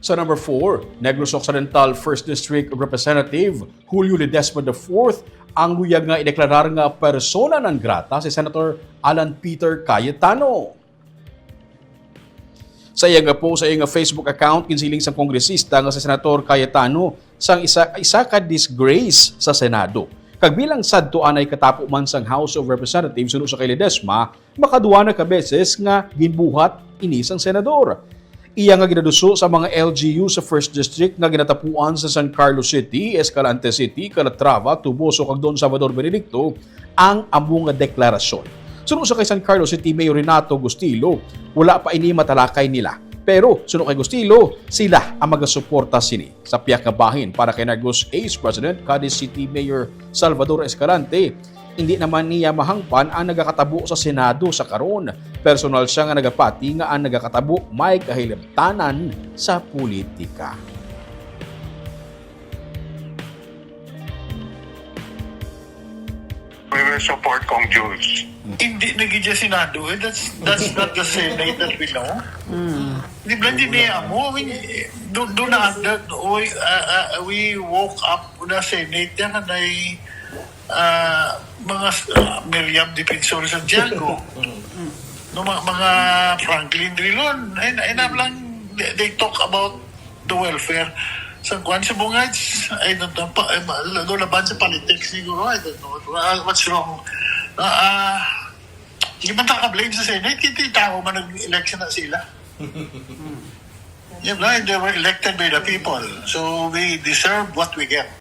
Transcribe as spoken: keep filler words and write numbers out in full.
Sa number four, Negros Occidental First District Representative Julio Ledesma the fourth ang luyag nga ideklarar nga persona non grata si Senator Alan Peter Cayetano. Sa iya nga post sa iya nga Facebook account, ginsiling sang kongresista nga si Senator Cayetano sang isa, isa ka disgrace sa Senado. Kag bilang sadto anay katapo man sang House of Representatives suno sa kay Ledesma, makaduwa na ka beses nga ginbuhat ini sang senador. Iya nga ginaduso sa mga L G U sa First District nga ginatapuan sa San Carlos City, Escalante City, Calatrava, Toboso kag Don Salvador Benedicto ang amo nga deklarasyon. Suno sa kay San Carlos City Mayor Renato Gustilo, wala pa ini matalakay nila. Pero suno kay Gustilo, sila ang magasuporta sini. Sa pihak nga bahin para kay Negros Ace President Cadiz City Mayor Salvador Escalante, hindi naman niya mahangpan ang nagakatabo sa Senado sa karon. Personal siya nga nagapati nga ang nagakatabo may kahilabtanan sa politika. We will support Cong Jules. Hindi na gid siya Senado. Eh. That's, that's not the Senate that we know. Di ba, hindi niya amo. I mean, do, do na, that, we, uh, uh, we woke up na Senate yan, and I, uh, mga uh, Miriam Defensor Santiago, no, mga, mga Franklin Drilon, and, and I'm lang, they, they talk about the welfare. Sa kuan sa Bungads, I don't know, pa, eh, ma- lo- laban sa politics siguro, I don't know what- what's wrong. Ah, ah, di man ta ka-blame sa Senate, kita tao man nag-election na sila. Yan na, they were elected by the people. So we deserve what we get.